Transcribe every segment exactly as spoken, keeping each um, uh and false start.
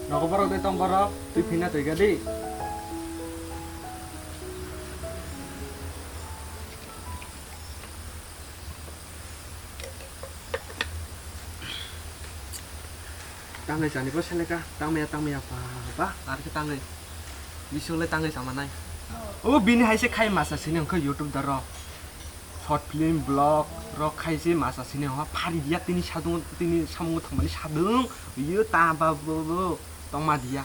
Nogo borok de tong borok, twi phina twi gadi. Tangwi chani bo seleka, tangmaya, tangmaya, ba, ba, ar khe tangwi. Bising le tangwi sama nai. O bini hai se khai masa sini hwnkhe YouTube daro. Short film, vlog rok khai se masa sini ho phari dia tini sadung, tini samung thangmani sadung. Yo ta ba bo bo tongma dia.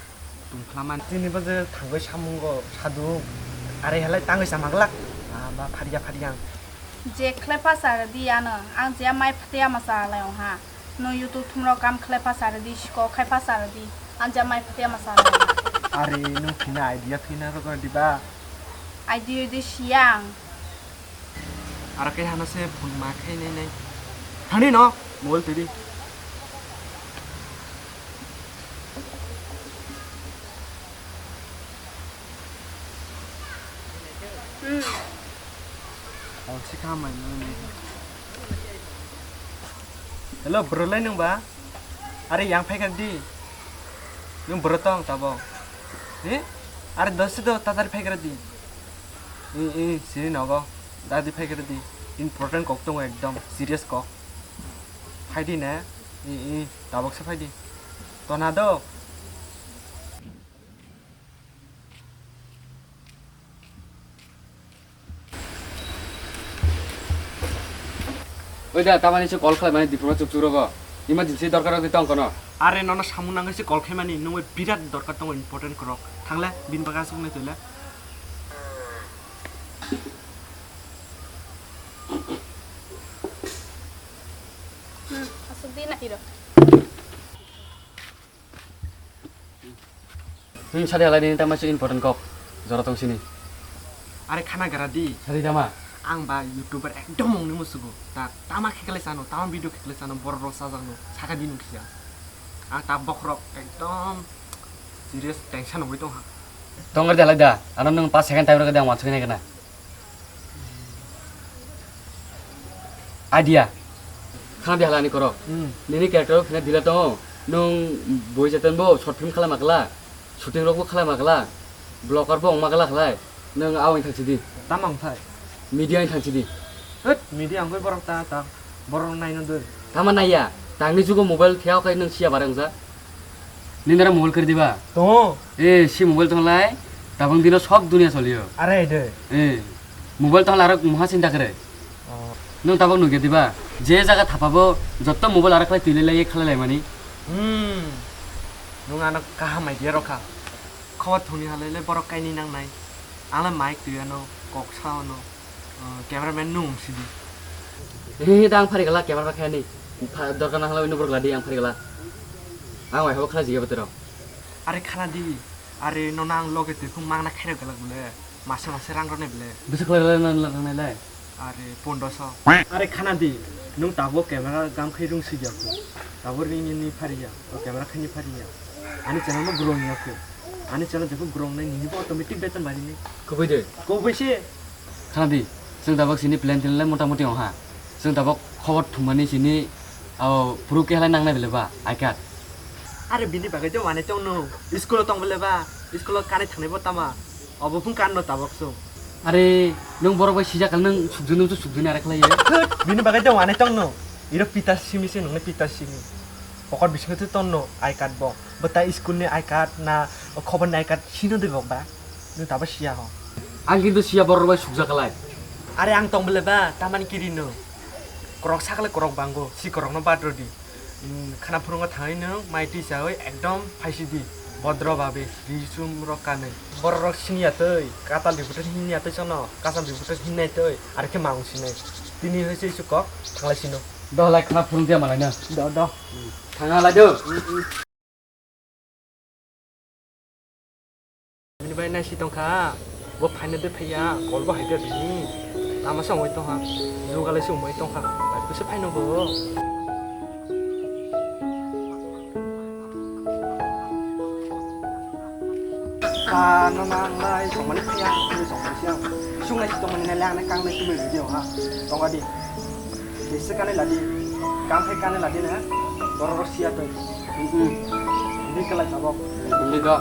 Tungkhlaman. Tini bo je thangwi samungo sadung. Are halai tangwi sama glak. Ah, ba phariya phariya ang. Je khlai pha sa rwdi ano. Ang je mai phatia ma sa lai ong ha. No YouTube thumro kam khlai pha sa rwdi, siko khai pha sa rwdi. Ang je mai phatia ma sa lai ong ha. Are no phina idea phina rok diba? Idea de siang. Aro khe hano se phone ma khai nai nai. Thani no, mobile twi di. Hmm. Oh, si kha mai nai nai. Hello, bro lai nung ba? Are yang phai kha di. Nung bro tong tabo. Eh? Are dos do tatar phai kha di. I, i, sini nogo. Dadi phai khe di. Important kok tongo ekdom. Serious kok. Phai di ne. I, i, tabok se phai di. Tona do. Oi da, tamani se call khlai mani diphuru chukchuk rogo. Emergency dorkar rok tong kono. Are nono samung nangwi se call khaimani, nungwi birat dorkar tongo, important korok. Thangle, bini bagwi aswk nai toile. Hmm, aswk di na hiro. Hmm, sadi halai nini tama se important kok. Jora tong sini. Are khana gara di. Sadi tama. Ang ba YouTuber ekdom ongni musugo. Ta tama khekle sano, tama video khekle sano, borok rok sajak no. Saka di nung kisa. Ang ta bokhorok ekdom serious tension ongwi tong ha. Tong gari halai da. Ano nung pas second time rok da wansugwi nai kana. Idea. Khana di halani korok. Hmm. Nini character o khna dila tongo. Nung boi jatan bo short film khala makla. Shooting rok bo khala makla. Blogger bo ongma kala khlai. Nung awang thang sidi. Tamang thai. Media thang sidi. Hut, media angkoi borok ta ta. Borok nai no doi. Tama naiya. Tangni jugo mobile theo khai nung siya barang ja. Nini dara mobile kari diba? Tongo. Eh, si mobile tonglai, tabang dino sob dunia solio. Are de. Eh, mobile tonglai arok muha sinta kare. Oh. Nung tabang nugya diba? Je jaga thapabo, jotto mobile arok lai twi lai lai khalai lai mani. Hmm. Nung ano kaham idea rokha. Khobor thungni halai le borok kaini nangnai. Ang le mic twi ano, kok sa ano. Oh, cameraman nung sidi. He, he, da ang phari gala, camera khe ani. Pha-, dorkar na hala, ino borok ladi, ang phari gala. Ang wai habo khala jiga botero. Are khana di, are no nang loge twi khung mangna khairok galak bole. Mase mase rang rone bole. Bwswk lai lai na lang nai lai. Are pondro so. Are khana di, nung tabo camera gam khai rung sidi aku. Tabo ring ni phari ya, o camera khai ni phari ya. Ani channel no growing aku. Ani channel jepho growing nai nini bo automatic beton bari ni. Kubui de. Kubui se. Khana di, chwng tabok sini plan tinlai mota moti ong ha. Chwng tabok khobor thumani sini, o, phuru kehalai nangnai bele ba, I card. Are bini bagwi je wanai tong no. School o tong bele ba, school o kanai thangnai bo tama. Obo phung kan no tabok chwng. Are, nung borok bai sijak kal nung sukjuni, nung sukjuni are khlai ye. Thut, bini bagwi je wanai tong no. Iro pita simi se nungni pita simi. Pokot bisingo twi ton no I card bo. Bo ta school ni I card na o khobor ni I card sino de bok ba. Nung tabo siya ho. Ang kintu siya borok bai sukjak kalai. Are ang tong bele ba, tamani kiri no. Korok sakle korok bango, si korok no badro di. Hmm, khana phurungo thangwi nung mai twi chawi ekdom phaisi di. Bodro babe, ri sum rok kanwi. Borok rok sini ya twi, katal di buta hini ya twi sono, kasam di buta hini ya twi, are khe mang sinai. Tini hoi se isu kok, thanglai sino. Do lai khana phurung dia malai na. Do, do. Thang lai do. Bini bai nai si tongkha, bo phaina de phaiya, kol bo hai de bini. Tama se ongoi tongkha, jugalai se ongoi tongkha, bai kusu phaino bo. Ka no na nai tongmani phaiya, ni tongmani siya. Sungai si tongmani nai lang nai kang nai tumai video ha, tongadi. Bisi kanai ladi, kang khai kanai ladi na, borok rok siya tong. Hindi kalai tabok. Hindi do.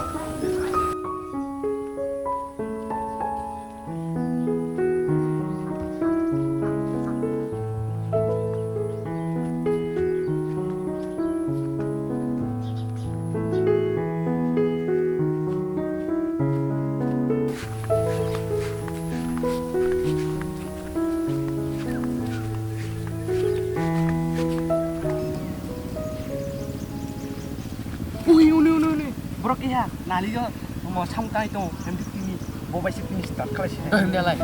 Ui, uni, uni, uni. Borok keha naliyo mo samung tangwi tongo. M D T V ni bo bai se finish start khlai se. Oi, uni alai.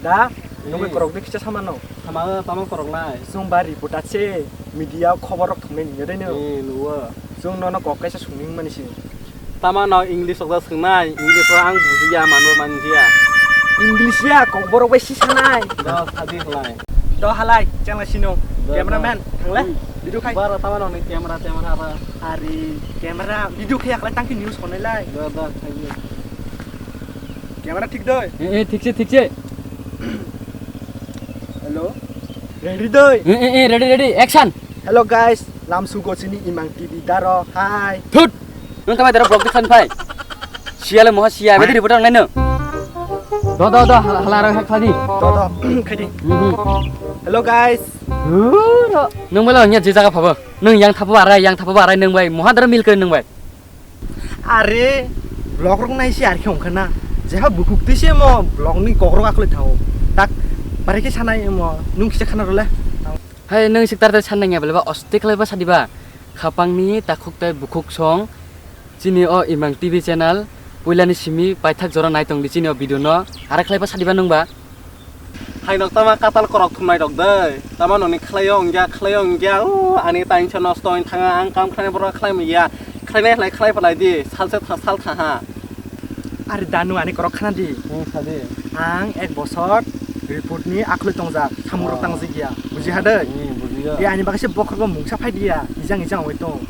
Da, nungwi korok de kicha samano. Sama tamo korok nai. Chwng ba reporter se, media khobor rok thumnai nini de no. Eh, nuwa. Chwng nono kok kaisa sungni mani se. Tama no English rok da swngnai, English rok ang bujiya, mano manjiya. English ya, kok borok bai si sanai. Do sadi halai. Do halai, chang la sino. Do, do. Cameraman, thang le. Video khai. Bar tama no ni camera, camera ba. Ari, camera, video khai aklai tangki news honai lai. Do, do, khai. Camera thik doi. Eh, eh, thik se, thik se. Hello. Ready doi. Eh, eh, eh, ready, ready. Action. Hello guys, lamsugo chini Imang T V daro. Hi. Thut. Nung tamai daro vlog dekhlan phai. Siale moha sia, bedi reporter nai no. Do, do, do, hala, hala, hala, khadi. Do, do, khadi. Mhm. Hello guys. Huro. Nung bela nya je jaga phabo. Nung yang thapo arai, yang thapo arai nung bai. Moha daro milke nung bai. Are, vlog rok nai se ar khe ongkha na. Jeha bukhuk twi se mo vlog ni kok rok akhli thango. Tak, bare khe sanai mo, nung kisa khana rwle. Hai, nung sik tar tar sanai ya bele ba, oste khlai ba sadi ba. Khapang ni takhuk tai bukhuk song. Chini o Imang T V channel, puila ni simi paithak jora nai tong di chini o video no. Ara khlai ba sadi ba nung ba. Hai nok tama katal korok thumnai rok de. Tama noni khlaio ongya, khlaio ongya. O, ani time sa nosto ong thanga, ang kam khlai borok khlai maya. Khlainai khlai khlai phalai di. Sal se tha, sal tha ha. Are danu ani korok khana di. Hmm, sadi. Ang ek bosor report ni akhli tongjak, samung rok Oh. tangjak ya. Buji ha de? Hmm, bujiya. Di ani bagwi se bokhorok mungsa phai diya. Ijang ijang oi tong.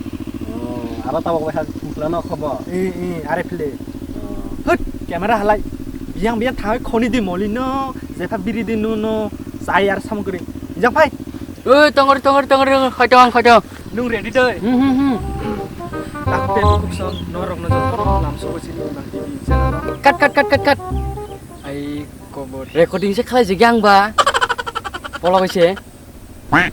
Oh, aro tabok bai ha khumplano khobo. Eh, eh, are phile. Oh. Hut, camera halai. Biyang biyang thangwi khoni di moli no. Jepha biri di no no. Sai ar samung kri. Ijang phai. Oi, tongor, tongor, tongor, tongor. Khoi tong, khoi tong. Nung ready doi? Hmm, hmm, hmm. Tak te bukhuk song, norok no joto lamsugo chini Imang T V channel. Cut, cut, cut, cut, cut. Ai, kobor. Recording se khlai jigya ang ba. Polo bai se.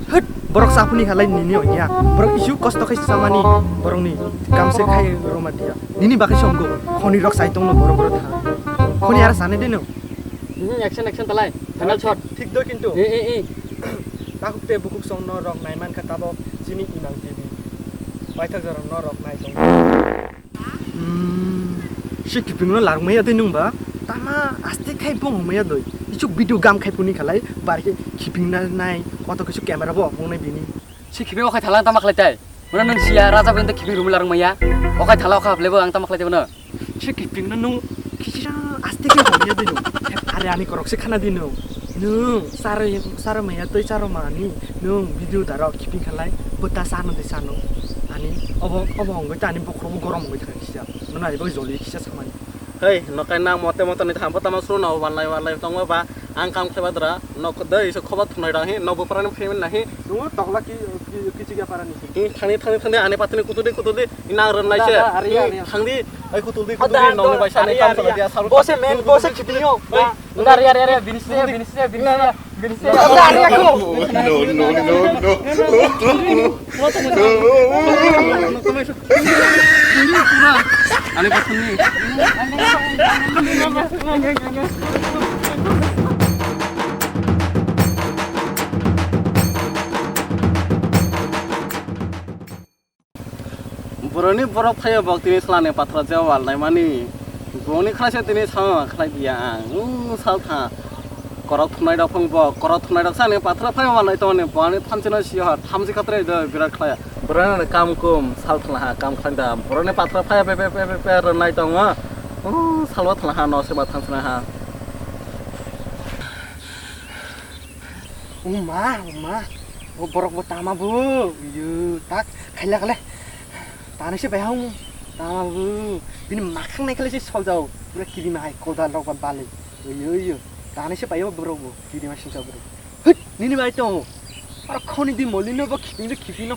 Hut, borok sapuni halai nini ongya. Borok isu kosto khai samani. Borok ni kam se khai roma dia. Nini bagwi songgo. Khoni rok sai tongno borok borok tha. Khoni ara sane de no. Hmm, action, action talai. Final shot. Thik do kintu. Eh, eh, eh. Takhuk te bukhuk song norok nai mankha tabok chini Imang T V. Paithak jorok norok nai tong. Hmm, si kipingno larwk maya doi nung ba? Tama aste khai bong maya doi. Isu video gam khai puni khalai, bar khe kiping na nai, koto kisu camera bo ong nai bini. Si kiping okhai thala ang tama khlai tai. Mano nung siya raja bini khibi rumui larung maya. Okhai thala okhai hablebo ang tama khlai tebo no. Si kiping no nung kisa aste khe homya dino. Are ani korok se khana dino. Nung saro saro maya tei saro mani nung video daro kiping khalai bota sano de sano. Ani obo obo ongoi ta ani bokhrobo gorom ongoi thang kisa. Nono ai bo joli kisa samani. Hei, nokai nang mote mote ni thambo tama suru no walai walai tongma ba ang kam kheba dra nok dei se khoba thunai rang hi no bupra ni payment nahi. Nungo tokla ki ki ki chiga para ni. Hi thangni thangni thangni ani patini kutudi kutudi inang ron lai se. Da, da, ari, ari. Hi thangdi ai kutudi kutudi nong ni bai sani kam sala dia saru. Bose men bose khipinyo. Hei. Da, ari, ari, ari, bini se, bini se, bini se. Bini se. Da, ari aku. No, no, no, no. Ani patini. Boroni borok phaiya bok tini salani pathra je wal naimani. Boni khlaisa tini sama khlai dia ang. U sal tha. Korok thumnai rok phang bo, korok thumnai rok sani pathra phai wal nai tongni boni thamchi no si ha, thamchi khatre do birat khlai. Boroni kam kum sal thla ha kam khlai da. Boroni pathra phai pe pe pe pe pe ro nai tongo. U sal wa thla ha no se ma thamchi na ha. Uma, uma. O borok bo tama bo. Yo, tak khaila kale. Tani se bai hung. Tama bo. Bini makhang nai kale se soljao. Pura kiri ma hai kodal rok ba bali. Yo, yo. Tani se payo borok bo, kiri ma sinsa borok. Hit, nini bai tongo. Ar khoni di molino bo khipin khipino.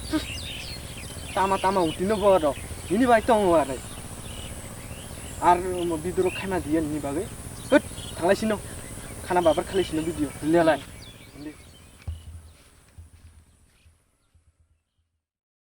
Tama tama utino bo ro. Nini bai tongo are. Ar mo biduro khana diya nini bagwi. Hit, thanglai sino. Khana babar khalai sino video. Nini lai.